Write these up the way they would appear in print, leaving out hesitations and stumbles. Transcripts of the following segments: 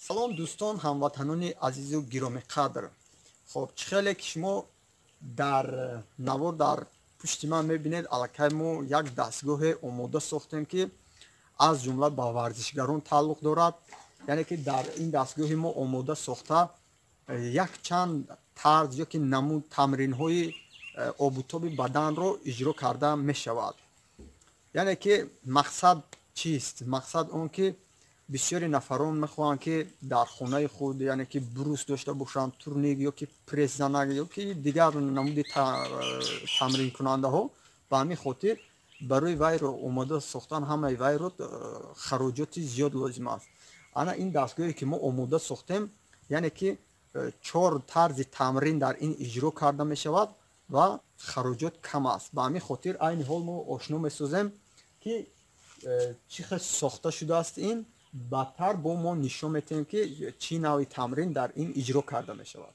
Салом дӯстон, ҳамватанони азизу гиромиқадр. Хоб, чӣ хеле ки шумо дар навор дар пушти ман мебинед, аллакай мо як дастгоҳе омода сохтем, ки аз ҷумла ба варзишгарон тааллуқ дорад. Яъне ки дар ин дастгоҳи мо омода сохта якчанд тарз ё ки намуд тамринҳои обутоби баданро иҷро карда мешавад. Яъне ки мақсад чист? Мақсад он ки бисёри нафарон мехоҳанд, ки дар хонаи худ, яъне ки брус дошта бошанд, турник ё ки пресс-занак ё ки дигар намуди тамринкунандаҳо. Ба ҳамин хотир барои вайро омода сохтан ҳамаи вайро хароҷоти зиёд лозим аст. Ана ин дастгоҳе ки мо омода сохтем, яъне ки чор тарзи тамрин дар ин иҷро карда мешавад ва хароҷот кам аст. Ба ҳамин хотир айни ҳол мо ошно месозем, ки чӣ хел сохта шудааст ин. Баъдтар бо мо нишон метиҳем, ки чӣ навъи тамрин дар ин иҷро карда мешавад.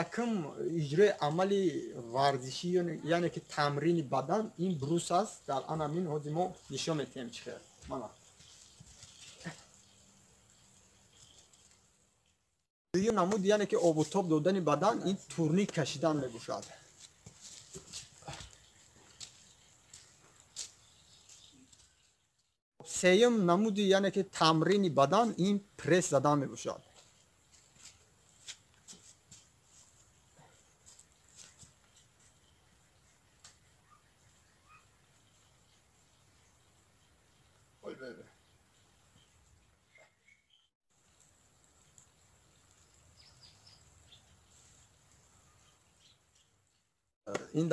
Якум иҷрои амали варзишӣ, яъне ки тамрини бадан, ин брус аст. Дар анамин ҳозир мо нишон метиҳем чӣ хел. Мана. Дуюм намуд, яъне ки обутоб додани бадан, ин турник кашидан мебошад. Сеюм намуди, яъне ки тамрини бадан, ин пресс задан мебошад. Ин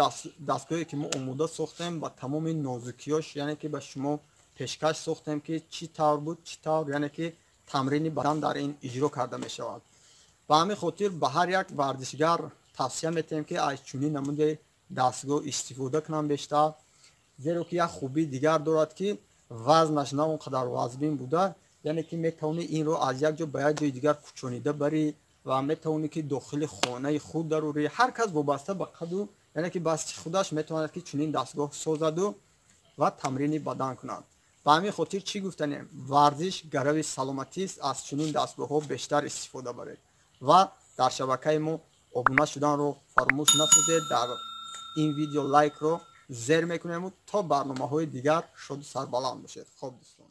дастгоҳе ки мо омода сохтем, ба тамоми нозукиёш, яъне ки ба шумо пешкаш сохтем, ки чӣ тавр буд, чӣ тавр, яъне ки тамрини бадан дар ин иҷро карда мешавад. Ба ҳамин хотир ба ҳар як варзишгар тавсия метиҳем, ки аз чунин намуди дастгоҳ истифода кунанд бештар, зеро ки як хубии дигар дорад, ки вазнаш на он қадар вазбин буда, яъне ки метавонӣ инро аз як ҷо ба як ҷои дигар кӯчонида барӣ ва метавонӣ ки дохили хонаи худ дарурӣ. Ҳар кас вобаста ба қаду, яъне ки басти худаш, метавонад ки чунин дастгоҳ созаду ва тамрини бадан кунад. Ба ҳамин хотир чӣ гуфтанем? Варзиш гарави саломатист. Аз чунин дастгоҳҳо бештар истифода баред ва дар шабакаи мо обуна шуданро фаромӯш насозед. Дар ин видео лайкро зер мекунему то барномаҳои дигар шоду сарбаланд бошед. Хоб, дӯстон.